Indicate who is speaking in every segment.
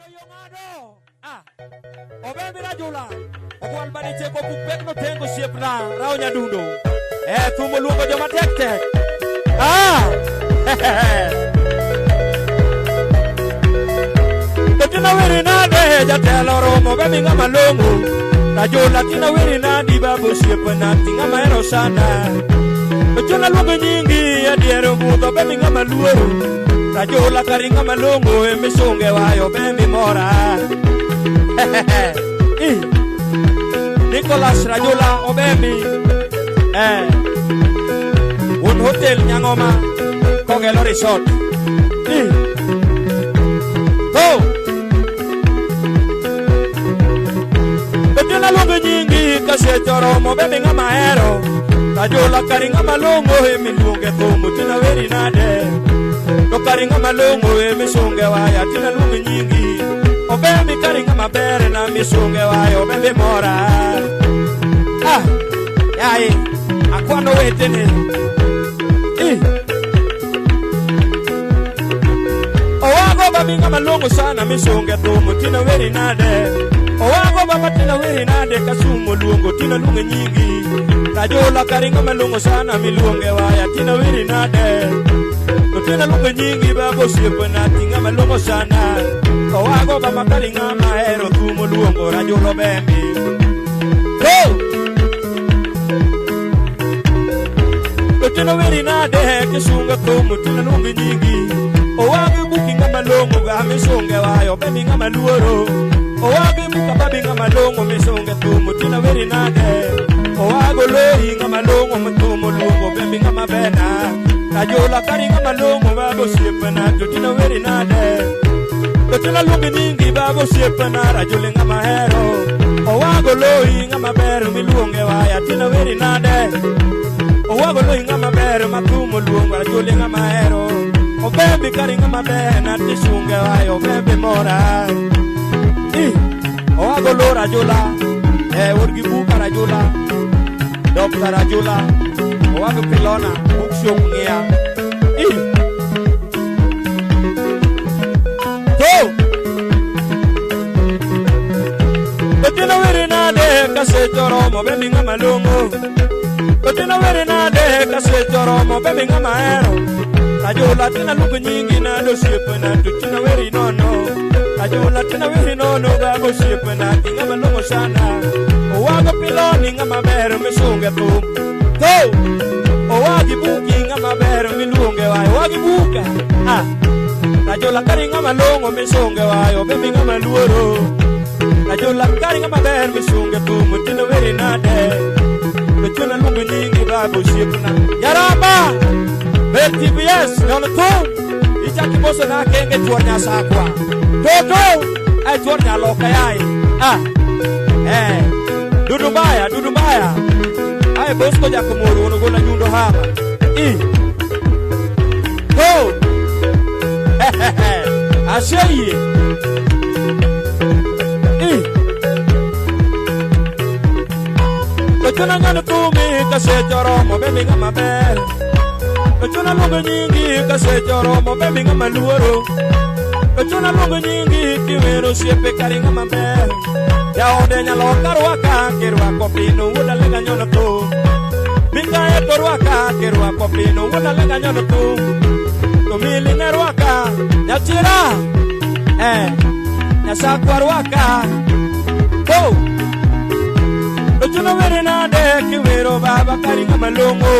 Speaker 1: Yong'ado. Ah. Obembi Rajula. Ogwal bani cheko buk pek no tengo siepna Rao Nyadundo. Eh, thum oluongo joma tek tek. Ah. Tina weri nade jatelo romo be mi ng'ama long'o. Rajula tina weri nadi babu osiepna ti ng'ama hero sana. Ochuna luongo nyingi adier mudho be mi ng'ama luoro. Rajula kari ng'ama long'o emisunge wayo be mi mora. Ih. Nicholas Rajula Obemi. Eh. Wuon hotel Nyang'oma Kogelo Resort. Ih. Oh. Otieno luongo nyingi kasecho oromo be mi ng'ama hero. Rajula kari ng'ama long'o emiluonge thum tina weri nade. To kari ng'ama long'o emisunge waya tina luongo nyingi. Obembi kari ng'ama ber na misunge waya obembi mora. Ah, yaye, akwano wetene. Eh. Owago ba mi ng'ama long'o sana misunge thum tina weri nade. Owago ba matina weri nade kasumo luongo tina luongo nyingi. Rajula kari ng'ama long'o sana miluonge waya tina weri nade. To tina luongo nyingi babo osiepna ti ng'ama long'o sana. Owago ba makari ng'ama hero thum luongo Rajula Obembi. Go! Otieno weri nade kisunga thum tina luongo nyingi. Owagi buki ng'ama long'o ga misunge wayo be mi ng'ama luoro. Owagi buka babi ng'ama long'o misunge thum tina weri nade. Owago lori ng'ama long'o mthum luongo be mi ng'ama bena. Rajula kari ng'ama long'o babo osiepna to tina weri nade. To tina luongo nyingi babo osiepna Rajula ng'ama hero. Owago lori ng'ama ber miluonge waya tina weri nade. Owago lori ng'ama ber ma thum luongo Rajula ng'ama hero. Obembi kari ng'ama ber na tisunge wayo obembi mora. Ih, Owago lo Rajula, eh wuod gi buka Rajula, Dr. Rajula, Owago Pilona, bookshop ng'iya. Ih. To! Otieno weri nade kasecho oromo be mi ng'ama long'o. Otieno weri nade kasecho oromo be mi ng'ama hero. Rajula tina luongo nyingi nade osiepna to tina weri nono. Rajula tina weri nono babo osiepna ti ng'ama long'o sana. Owago piloni ng'ama ber misunge thum. To! Owagi buki ng'ama ber miluonge wayo. Owagi buka. Ah. Rajula kari ng'ama long'o misunge wayo be mi ng'ama luoro. Rajula kari ng'ama ber misunge thum tina weri nade. To tina luongo nyingi babo osiepna. Yaramba! Ber TBS nyono thum. Ichaki boso na kenge chuor nyasakwa. Toto! Ai chuor nyaloka yai. Ah. Eh. Dudu mbaya, dudu mbaya. Ai Bosco Jakomoro ono gola nyundo hama. I. Go! Asheyi. I. Ochuna nyono thumi kasecho oromo be mi ng'ama ber. Ochuna luongo nyingi kasecho oromo be mi ng'ama luoro. Ochuna luongo nyingi kiwero osiepe kari ng'ama ber. Jaode nyaloka rwaka kirwako pino wuod alega nyono thum. Mikae to rwaka kirwako pino wuod alega nyono thum. To mili ne rwaka nyachira. Eh, nyasakwa rwaka. Oh! Ochuno weri nade kiwero baba kari ng'ama long'o.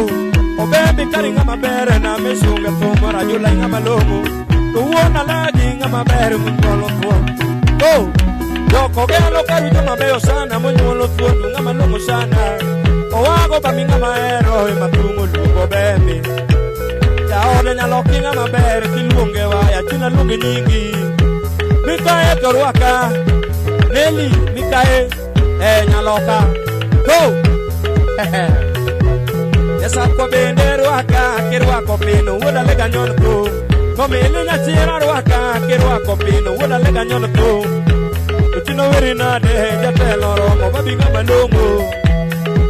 Speaker 1: Obembi kari ng'ama ber na misunge thum Rajula ng'ama long'o. To wuon alagi ng'ama ber monyuolo thuon. Oh! Joko gelo kari joma beyo sana monyuolo thuon ng'ama long'o sana. Owago ba mi ng'ama hero ema thum oluongo Obembi. Jaode nyaloki ng'ama ber kiluonge waya tina luonge nyingi. Mikae to rwaka. Neli Mikae eh nyaloka. Go! Nyasakwa bende rwaka kirwako pino wuod alega nyon thum. Komili nyachira rwaka kirwako pino wuod alega nyon thum. Otieno weri nade jatelo oromo babi ng'ama long'o.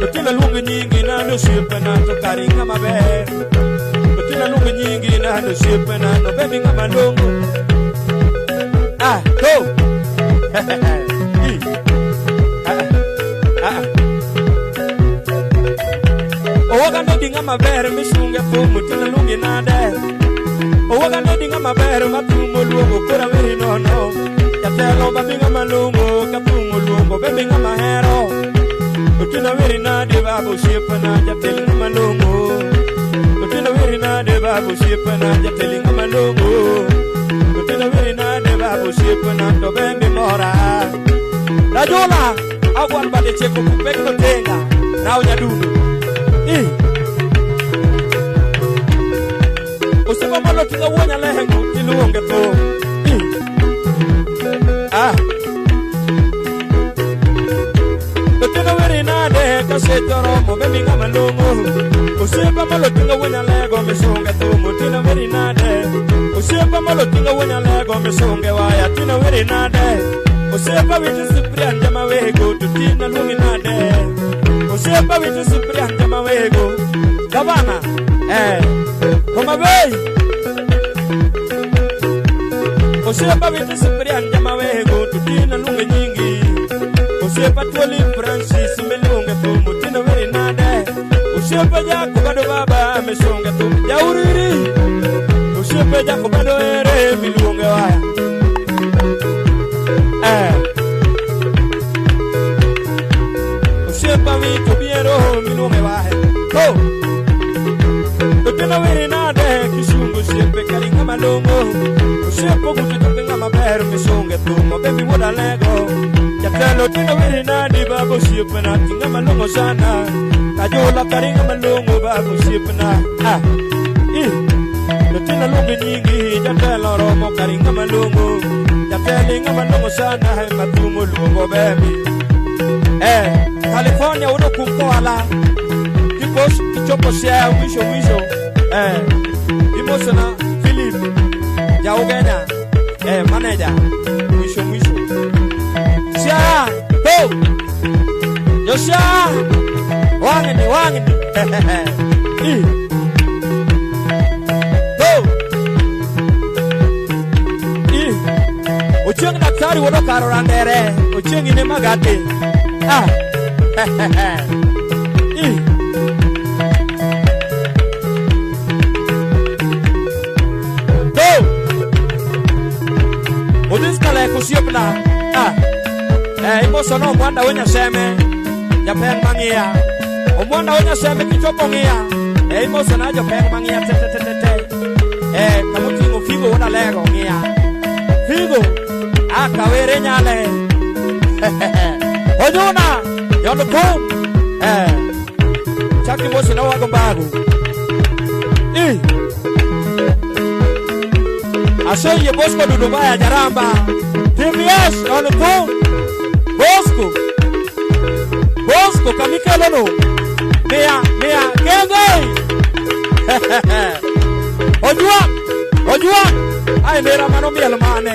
Speaker 1: Otieno luongo nyingi nade osiepna to kari ng'ama ber. Otieno luongo nyingi nade osiepna to babi ng'ama long'o. Ah, go! ng'ama ber misunge thum tina luongi nade. Owaga nedi ng'ama ber ma thum oluongo koro aweri nono. Jatelo babi ng'ama long'o ka thum oluongo bebi ng'ama hero. Otina weri nade baba osiepna jatelo ng'ama long'o. Otina weri nade baba osiepna jatelo ng'ama long'o. Otina weri nade baba osiepna to bende mora. Rajola agwal bade cheko kupek no tenga raw nyadundo. Osiepa malo tinga wuo nyalehengo tiluonge tho. Ah. Otina weri nade kasecho romo bebi ng'ama long'o. Osiepa malo tinga wuo nyalego misunge thum otina weri nade. Osiepa malo tinga wuo nyalego misunge waya tina weri nade. Osiepa wito Cyprian jama wego to tina luongi nade. Osiepa wito Cyprian jama wego. Gavana Homa Bay. Osiepa wito Cyprian jama wego to tina luongi nyingi. Osiepa Tuoli Francis miluonge thum otina weri nade. Osiepa Jakobado baba misunge thum jauriri. Osiepa Jakobado ere miluonge waya. Osiepa wito biero miluonge waya. Go! Otina weri nade kisungu osiepe kari ng'ama long'o. Osiepa oguto chope ng'ama ber misunge thum obebi wuod Alego. Jatelo otina weri nade baba osiepna ti ng'ama long'o sana. Kajola kari ng'ama long'o baba osiepna. Ah. Otina luongi nyingi jatelo romo kari ng'ama long'o. Jatelo ng'ama long'o sana ema thum oluongo bebi. California uno kumkoala. Kipos kichopo Siaya mwisho mwisho. Imosona Philip Jaugenya. Manager mwisho mwisho. Siaya go. Yosia wangeni wangeni. Go. Ochieng daktari wuod Okaro Randere. Ochieng ine magati. Ah. Go. Odis kalek osiepna. Ah. Imosono omwanda wonyaseme. Japeng mang'iya. Omwanda wonyaseme kichopo ng'iya. Imosona jopeng mang'iya te te te te te. Kamoting'o figo wuod Alego ng'iya. Figo. Akawere nyale. Ojuna yondo kum. Chaki mosona wago mbagu. Aseye Bosco Dudubaya Jaramba. TBS yondo kum. Bosco. Bosco kamikelono. Mia mia kenge. Ojuang. Ojuang. Ai mera mano miel mane.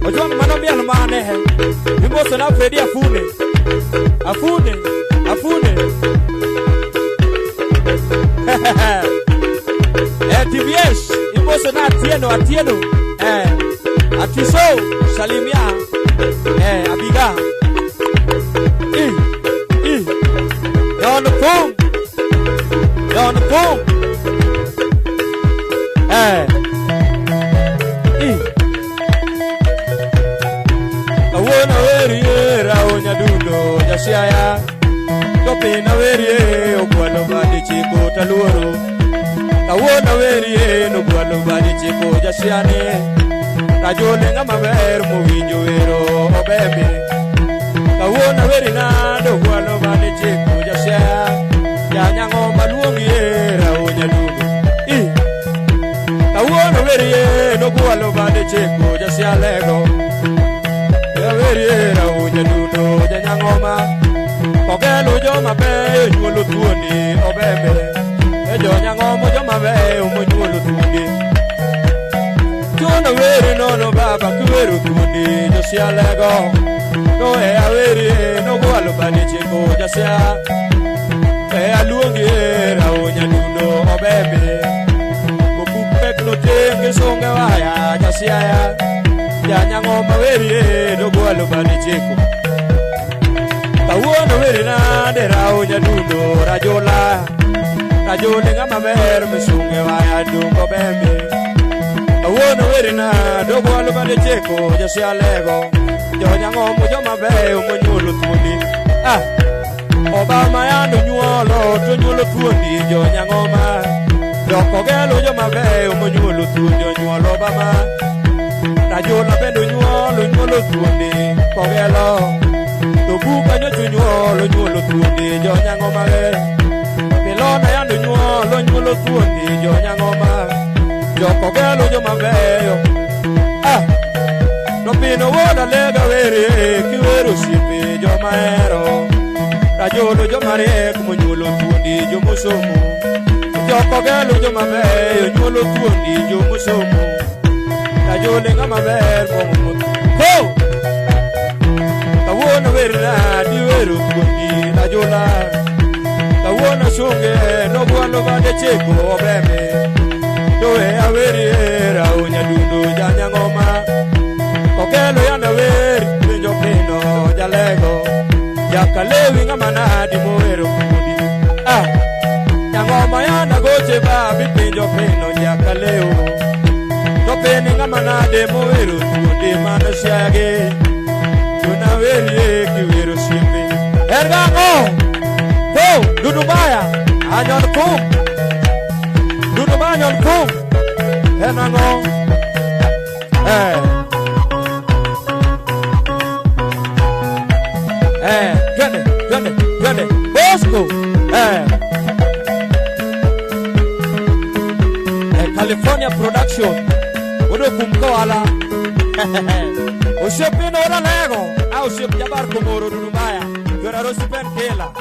Speaker 1: Ojuang mano miel mane. Imosona Fredi Afune. Afune. Afune. TBS imosona Atieno Atieno. Atiso salimia. Abiga. Yondo kum. Yondo kum. Kawuono werie rawo nyadundo jasiaya. To pina werie ogwalo badi chiko taluoro. Kawuono werie nogwalo badi chiko jasiane. Rajole ng'ama ber mowinjo wero obembe. Kawuono weri nade ogwalo badi chiko jasiaya. Janyang'o maluongi rawo nyadundo. Kawuono werie nogwalo badi chiko jasialego. Werie rawo nyadundo janyang'oma. Ogelo joma beyo nyuolo thuondi obembe. E jonyang'omo joma beyo monyuolo thuondi. Tuono weri nono baba kiwero thuondi josialego. To e aweri nogwalo badi chiko jasia. E aluongi rawo nyadundo obembe. Kopuk pek notenge songe waya jasiaya. Janyang'oma werie nogwalo badi chiko. Kawuono weri nade rawo nyadundo rajola. Rajole ng'ama ber misunge waya dungo bembe. Kawuono werina dogo alubade cheko josialego. Jonyang'omo joma beyo monyuolo thuondi. Ah! Obama yando nyuolo to nyuolo thuondi jonyang'oma. Jokogelo joma beyo monyuolo thuondi onyuolo Obama. Rajola bende onyuolo nyuolo thuondi kogelo. To buka nyocha onyuolo nyuolo thuondi jonyang'oma ge. Milona yando nyuolo nyuolo thuondi jonyang'oma. Jokogelo joma beyo. Ah! To pino wuod alega were kiwero osiepe joma hero. Rajolo joma riek monyuolo thuondi jomosomo. Jokogelo joma beyo nyuolo thuondi jomosomo. Rajole ng'ama ber momo. Ho! Kawuono werna diwero thuondi rajola. Kawuono sunge nogwalo bade cheko obeme. To e aweri rao nyadundo janyang'oma. Kokelo yana wer penjo pino jalego. Jakalewi ng'ama nadi mowero thuondi. Ah! Nyang'oma yana goche babi penjo pino jakaleo. To pini ng'ama nade mowero thuondi mano siage. Tuna werie kiwero siepe. Ergang'o! Ho! Dudu baya! Anyon kum! Dudu baya anyon kum! En ang'o? Eh. Eh, twende, twende, twende. Bosco! Eh. Eh, California Production. Odo kumkoala. Osiepino ora lego. A osiep jabar komoro Dudu Baya. Yora rosi pen kela.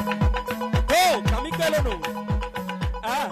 Speaker 1: Ho, kamikelo no. Ah.